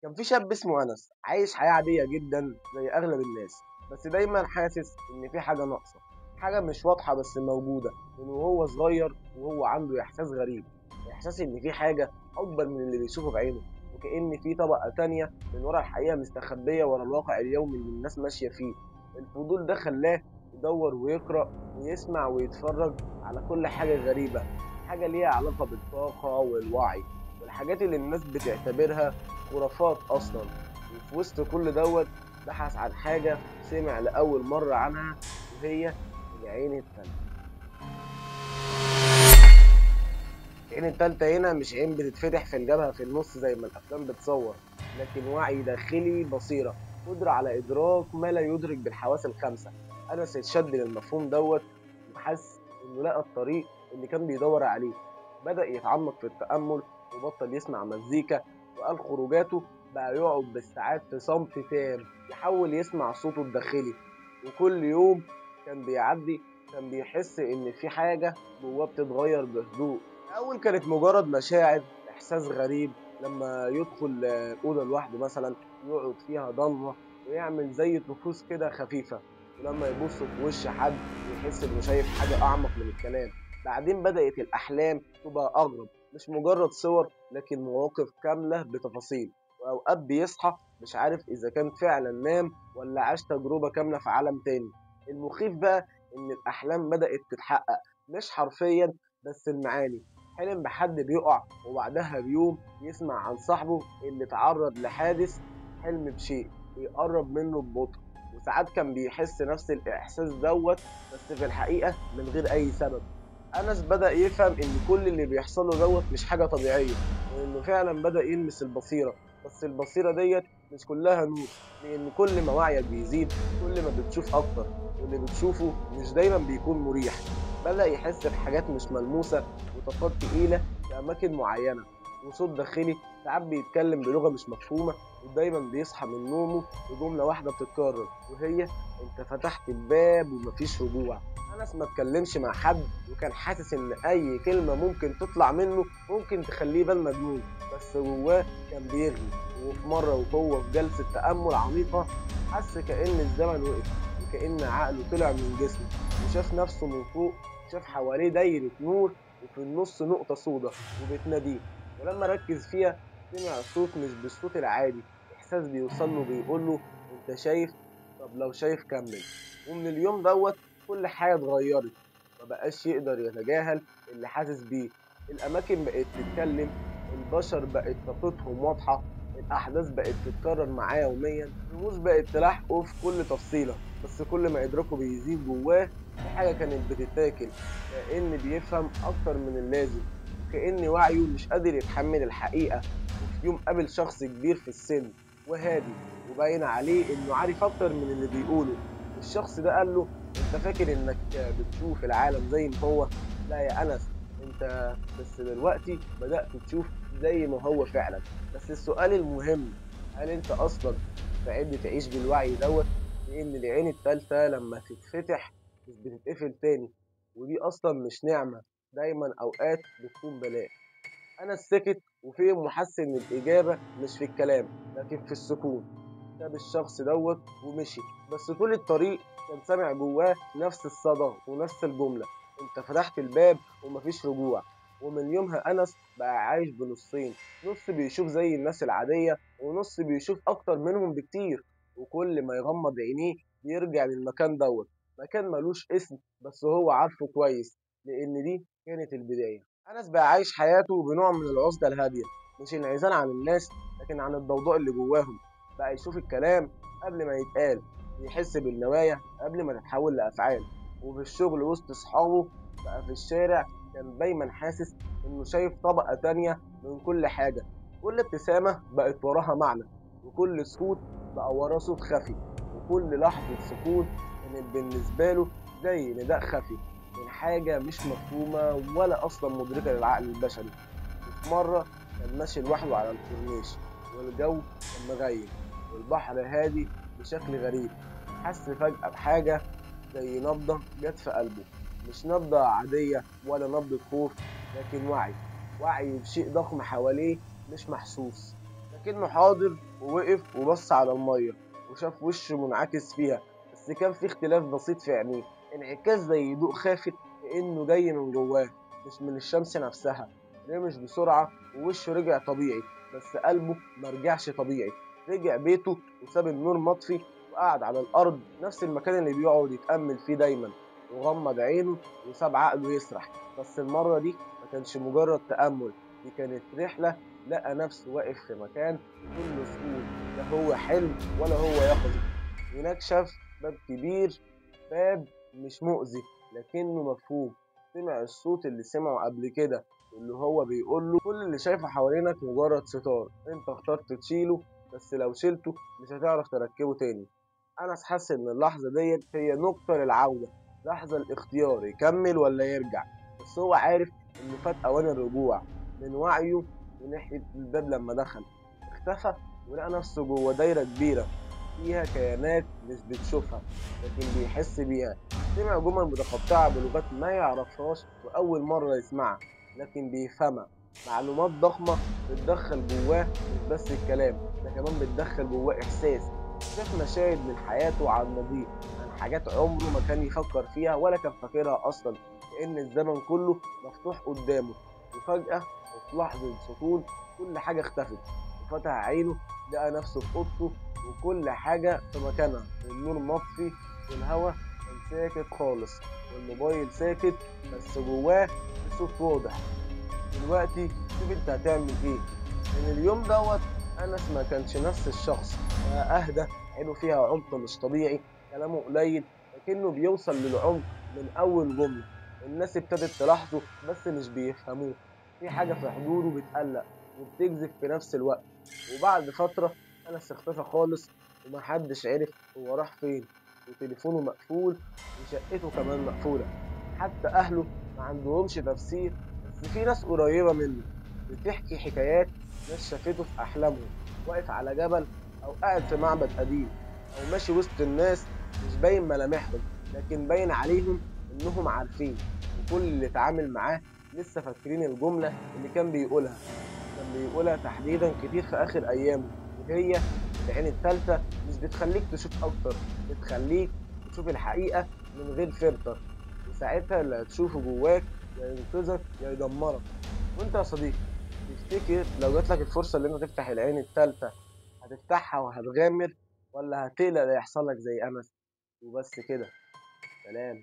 كان في شاب اسمه أنس، عايش حياة عادية جدا زي أغلب الناس، بس دايما حاسس إن في حاجة ناقصة، حاجة مش واضحة بس موجودة. من وهو صغير وهو عنده إحساس غريب، إحساس إن في حاجة أكبر من اللي بيشوفه بعينه، وكأن في طبقة تانية من ورا الحقيقة مستخبية ورا الواقع اليومي اللي الناس ماشية فيه. الفضول ده خلاه يدور ويقرأ ويسمع ويتفرج على كل حاجة غريبة، حاجة ليها علاقة بالطاقة والوعي والحاجات اللي الناس بتعتبرها خرافات أصلا. وفي وسط كل دوت بحث عن حاجة سمع لأول مرة عنها، وهي العين التالتة. العين التالتة هنا مش عين بتتفتح في الجبهة في النص زي ما الأفلام بتصور، لكن وعي داخلي، بصيرة، قدرة على إدراك ما لا يدرك بالحواس الخمسة. أنس اتشد للمفهوم دوت وحس إنه لقى الطريق اللي كان بيدور عليه. بدأ يتعمق في التأمل وبطل يسمع مزيكا، وقال خروجاته بقى يقعد بالساعات في صمت تام يحاول يسمع صوته الداخلي. وكل يوم كان بيعدي كان بيحس إن في حاجة جواه بتتغير بهدوء. الأول كانت مجرد مشاعر، إحساس غريب لما يدخل أوضة لوحده مثلا يقعد فيها ضلمة ويعمل زي طقوس كده خفيفة، ولما يبص في وش حد يحس إنه شايف حاجة أعمق من الكلام. بعدين بدأت الأحلام تبقى أغرب، مش مجرد صور لكن مواقف كاملة بتفاصيل. وأوقات بيصحى مش عارف إذا كان فعلا نام ولا عاش تجربة كاملة في عالم تاني. المخيف بقى إن الأحلام بدأت تتحقق، مش حرفيا بس المعاني. حلم بحد بيقع وبعدها بيوم يسمع عن صاحبه اللي تعرض لحادث، حلم بشيء بيقرب منه ببطء. وساعات كان بيحس نفس الإحساس دوت بس في الحقيقة من غير أي سبب. أنس بدأ يفهم إن كل اللي بيحصل له دوت مش حاجة طبيعية، وإنه فعلا بدأ يلمس البصيرة، بس البصيرة ديت مش كلها نور، لأن كل ما وعيك بيزيد كل ما بتشوف أكتر، واللي بتشوفه مش دايما بيكون مريح. بدأ يحس بحاجات مش ملموسة وطاقات تقيلة في أماكن معينة، وصوت داخلي ساعات بيتكلم بلغة مش مفهومة، ودايما بيصحى من نومه بجملة واحدة بتتكرر، وهي أنت فتحت الباب ومفيش رجوع. أنس ما اتكلمش مع حد، وكان حاسس إن أي كلمة ممكن تطلع منه ممكن تخليه بال مجنون، بس جواه كان بيغلي. وفي مرة وهو في جلسة تأمل عميقة حس كأن الزمن وقف، وكأن عقله طلع من جسمه، وشاف نفسه من فوق، شاف حواليه دايرة نور وفي النص نقطة سودة وبتناديه. ولما ركز فيها سمع صوت مش بالصوت العادي، إحساس بيوصله بيقوله أنت شايف؟ طب لو شايف كمل. ومن اليوم دوت كل حاجة اتغيرت، مبقاش يقدر يتجاهل اللي حاسس بيه. الأماكن بقت تتكلم، البشر بقت طاقتهم واضحة، الأحداث بقت تتكرر معاه يوميا، الرموز بقت تلاحقه في كل تفصيلة، بس كل ما إدراكه بيزيد جواه في حاجة كانت بتتاكل، كأن بيفهم أكتر من اللازم، كأن وعيه مش قادر يتحمل الحقيقة. وفي يوم قابل شخص كبير في السن وهادي، وباين عليه إنه عارف أكتر من اللي بيقوله. الشخص ده قال له أنت فاكر إنك بتشوف العالم زي ما هو؟ لا يا أنس، أنت بس دلوقتي بدأت تشوف زي ما هو فعلا. بس السؤال المهم، هل أنت أصلا مستعد تعيش بالوعي دوت؟ لأن العين التالتة لما تتفتح مش بتتقفل تاني، ودي أصلا مش نعمة، دايما أوقات بتكون بلاء. أنس سكت وفهم وحس إن الإجابة مش في الكلام لكن في السكون. ساب الشخص دوت ومشي، بس طول الطريق كان سامع جواه نفس الصدى ونفس الجملة، أنت فتحت الباب ومفيش رجوع. ومن يومها أنس بقى عايش بنصين، نص بيشوف زي الناس العادية ونص بيشوف أكتر منهم بكتير. وكل ما يغمض عينيه بيرجع للمكان دوت، مكان ملوش اسم بس هو عارفه كويس، لأن دي كانت البداية. أنس بقى عايش حياته بنوع من العزلة الهادية، مش انعزال عن الناس لكن عن الضوضاء اللي جواهم. بقى يشوف الكلام قبل ما يتقال، يحس بالنوايا قبل ما تتحول لأفعال. وفي الشغل وسط أصحابه بقى في الشارع كان دايما حاسس إنه شايف طبقة تانية من كل حاجة. كل ابتسامة بقت وراها معنى، وكل سكوت بقى وراه صوت خفي، وكل لحظة سكوت كانت بالنسبة له زي نداء خفي من حاجة مش مفهومة ولا أصلا مدركة للعقل البشري. وفي مرة كان ماشي لوحده على الكورنيش، والجو كان مغيم والبحر هادي بشكل غريب. حس فجأة بحاجة زي نبضة جت في قلبه، مش نبضة عادية ولا نبضة خوف، لكن وعي، وعي بشيء ضخم حواليه مش محسوس. لكنه حاضر. ووقف وبص على المية وشاف وشه منعكس فيها، بس كان في اختلاف بسيط في عينيه، انعكاس زي ضوء خافت كأنه جاي من جواه مش من الشمس نفسها. رمش بسرعة ووشه رجع طبيعي، بس قلبه مرجعش طبيعي. رجع بيته وساب النور مطفي وقعد على الأرض، نفس المكان اللي بيقعد يتأمل فيه دايما، وغمض عينه وساب عقله يسرح. بس المرة دي ما كانش مجرد تأمل، دي كانت رحلة. لقى نفسه واقف في مكان كله سكون، لا هو حلم ولا هو يقظة. هناك شاف باب كبير، باب مش مؤذي لكنه مفهوم. سمع الصوت اللي سمعه قبل كده، اللي هو بيقول له كل اللي شايفه حوالينك مجرد ستار، انت اخترت تشيله، بس لو شلته مش هتعرف تركبه تاني. أنس حس إن اللحظة ديت هي نقطة للعودة، لحظة الاختيار يكمل ولا يرجع. بس هو عارف إنه فات أوان الرجوع. من وعيه وناحية الباب لما دخل اختفى، ولقى نفسه جوه دايرة كبيرة فيها كيانات مش بتشوفها لكن بيحس بيها. سمع جمل متقطعة بلغات ما يعرفهاش وأول مرة يسمعها لكن بيفهمها. معلومات ضخمة بتدخل جواه، مش بس الكلام ده، كمان بتدخل جواه إحساس. شاف مشاهد من حياته عن ماضيه، عن حاجات عمره ما كان يفكر فيها ولا كان فاكرها أصلا، كأن الزمن كله مفتوح قدامه. وفجأة وفي لحظة سكون كل حاجة اختفت، وفتح عينه لقى نفسه في أوضته وكل حاجة في مكانها، والنور مطفي والهوا كان ساكت خالص والموبايل ساكت، بس جواه الصوت واضح. دلوقتي شوف انت هتعمل ايه. من اليوم دوت أنس ما كانش نفس الشخص، بقى أهدى، عينه فيها عمق مش طبيعي، كلامه قليل لكنه بيوصل للعمق من أول جملة. الناس ابتدت تلاحظه بس مش بيفهموه، في حاجة في حضوره بتقلق وبتجذب في نفس الوقت. وبعد فترة أنس اختفى خالص ومحدش عرف هو راح فين، وتليفونه مقفول وشقته كمان مقفولة، حتى أهله ما عندهمش تفسير. بس في ناس قريبة منه بتحكي حكايات ناس شافته في أحلامهم، واقف على جبل أو قاعد في معبد قديم أو ماشي وسط الناس مش باين ملامحهم لكن باين عليهم إنهم عارفين. وكل اللي اتعامل معاه لسه فاكرين الجملة اللي كان بيقولها، كان بيقولها تحديدا كتير في آخر أيامه، وهي العين التالتة مش بتخليك تشوف أكتر، بتخليك تشوف الحقيقة من غير فلتر، وساعتها اللي هتشوفه جواك يا ينقذك يا يدمرك. وانت يا صديقي تفتكر لو جاتلك الفرصة اللي انت تفتح العين التالتة هتفتحها وهتغامر، ولا هتقلق لا يحصل لك زي أنس؟ وبس كده، سلام.